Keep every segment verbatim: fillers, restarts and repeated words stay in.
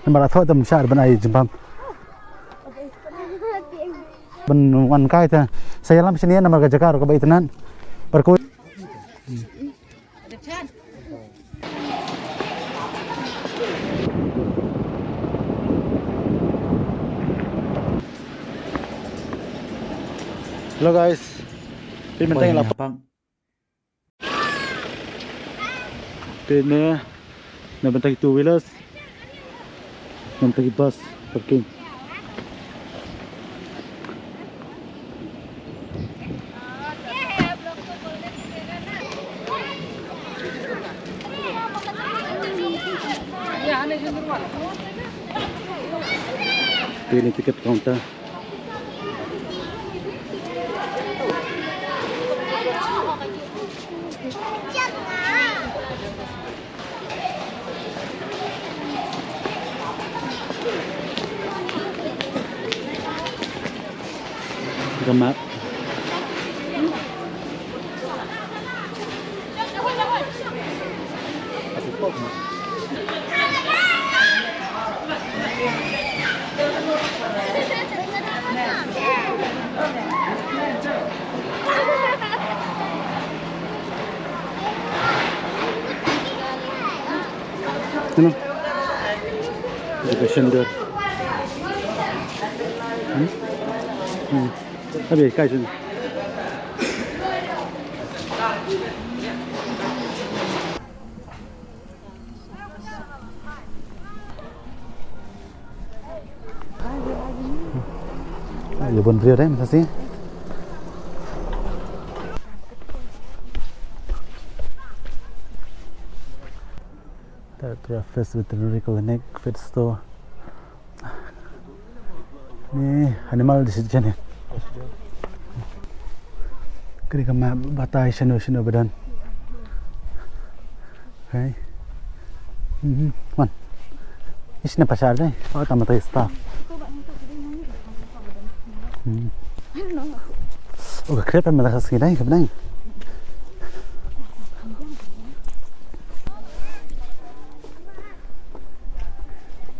Namar a thoh tam shah ban ai jingpam. Ban wan kai ta. Sa ïalam shane namar ka jaka ruh kaba itynnad. Barkut. Hello guys. Phi mynta la Peit ne, na bynta ki two wheelers, na bynta ki bus parking. Te ne ticket counter. Ka map. Ano? Education door. Hmm? Hmm. Abi, kai sini. Ïa bun briew dei mynta shi. Director of First Veterinary Clinic, Feed Store. Ni animal di sini. Kri kama batai shano shano badan. Okay. Mhm. Man. Isna pasar dei. Oh, tama tai staff. Hmm. Oh, ka krep ma da ka sngi dei, ka bneng.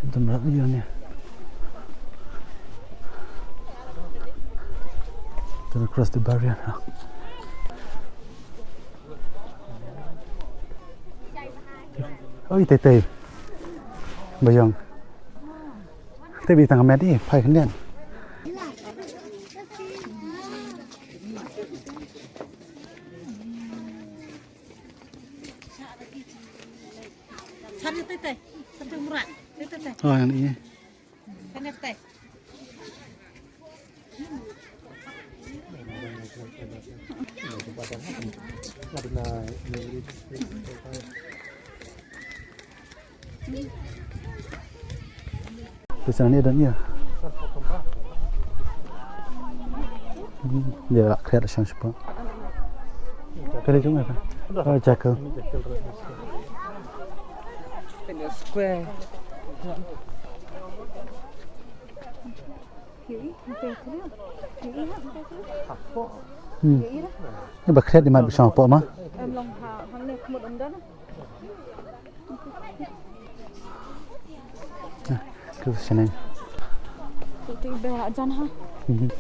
Don't know, you know. Don't cross the barrier. Oi, tei tei. Bayong. Tei bi tang met i, phai khyndiat. Sari tei tei. Sari murah. Tei tei tei. Oh, yang ini. Pesan ni dan ya. Hmm, dia lah kelihatan sang sepuluh. Kali cuma apa? Oh, jackal. Square. Hmm. Ni ba khriat ni mat ba shong hapoh ma. Nah, tu sini. Tu tu ibe ajan ha. Hmm.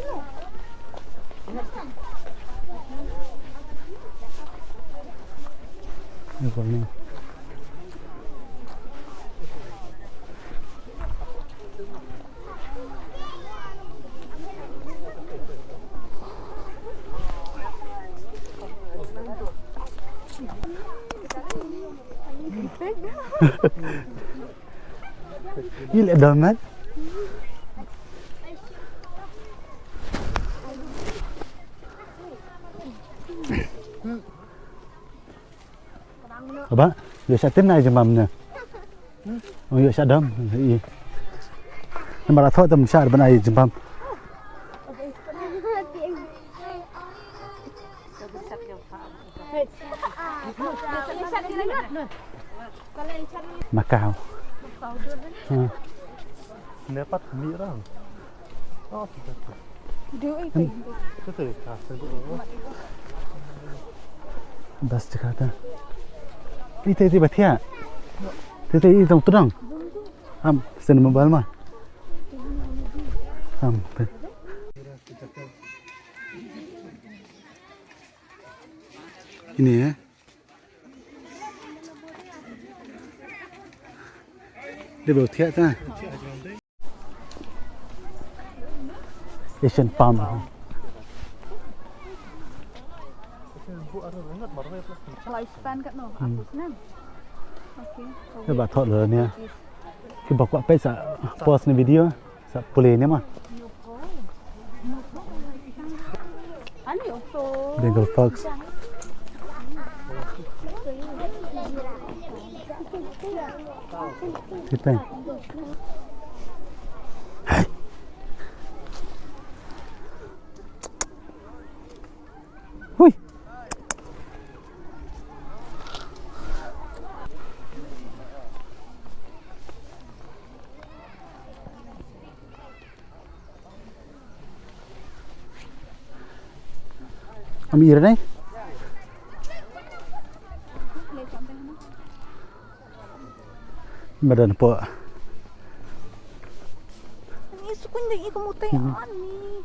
Ni ko ni. Ila damat. Aba, ïa sha tim na i jemam ne. Oh, ïa sha dam. Ïa. Namar a thoh tam sha ban ai jemam. Macau. Ha. Lepat mirang. Bas Jakarta. Ite ite batia. Ite ite tong tudang. Am, send mobile ma. Am, pe. Ini ya. Dia baru tiap ta. Asian Palm. Lifespan kat no, Hmm. Aku senang. Okay. Ba thot le ne. Ki ba kwah peit sa post ne video sa pule ne ma. Bengal Fox. Kita. Hai. Hui. Am ira nei. Madan po. Ni sukun dei iko mutai ani.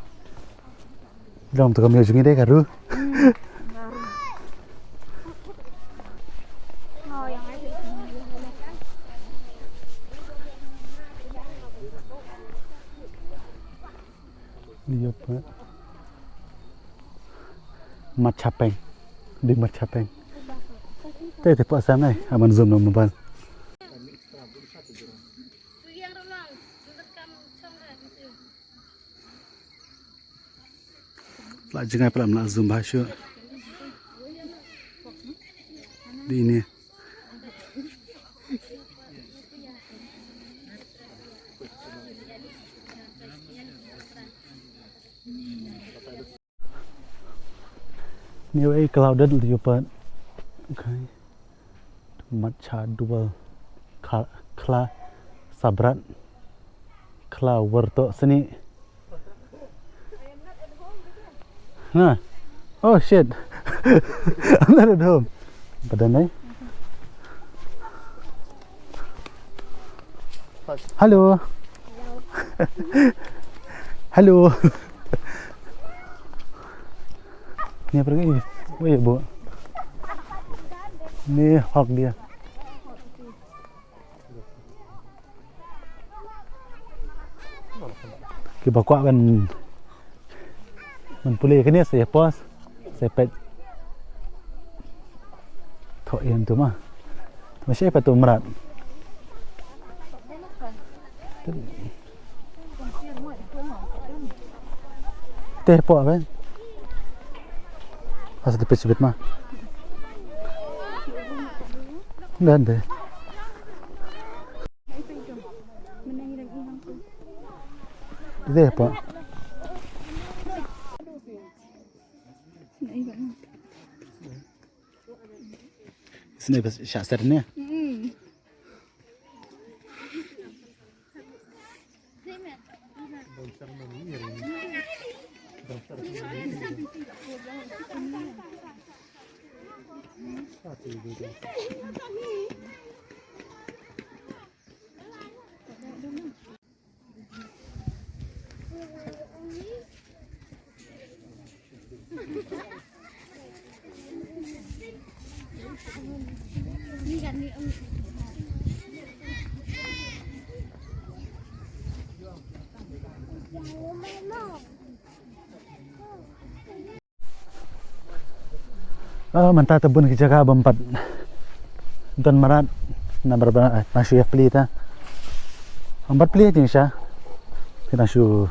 Dom tu kami ujung dei karu. Dia apa? Mat chapeng. Di mat chapeng. Te te pa sam nai aman zoom no mobile. La jingai pala mla zoom ba shu. Di ni. Ni wei clouded leopard. Okay. Matcha dual. Kla, kla sabrat. Kla werto seni. Nah. Oh shit. I'm not at home. Padan ai. Hello. Hello. Ni apa lagi? Oh ya, bu. Ni hok dia. Ki ba kwah ban, ban pule kane sa ïa pos, sa peit. Tho ïa tu ma. Ma shi pat tu mrad. Te po ben. Pas de pech bet ma. Dan de. De po. Sini bas sha ser ne. Ah, mynta te bun ki jaka bym pat don mrad namar ba, eh, nang shu ïa plie ta. Bym pat plie jingshisha. Te nang shu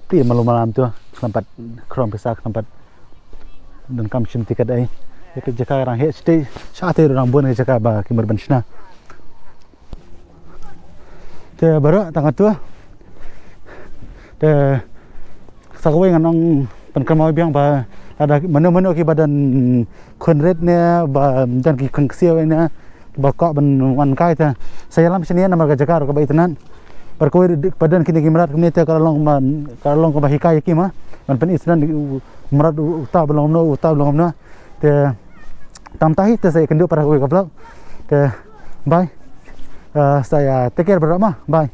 plie malu malam tu. Khlem pat khrong pisa, khlem pat donkam shim tiket ei. Ïa ki jaka rang heh shatei, shatei ruh nang bun ki jaka ba ki mut ban shna. Te baroh tang katto. Te sa kawei ngan ong pynkynmaw biang ba lada mano mano kiba don khun rit ne ba don ki khun ksiew ne ba kwah ban wan kai te sa ïalam shane namar ka jaka ruh kaba itynnad. Bad kawei ba don kine ki mrad kumne te ka long ba, ka long kaba hikai ïa ki ma ban pyni sdang u mrad uta ba long kumno, uta ba long kumno. Te tang mynta hi te sa ïakynduh para kawei ka vlog. Te bye. Uh, saya take care, brother, ma. Bye.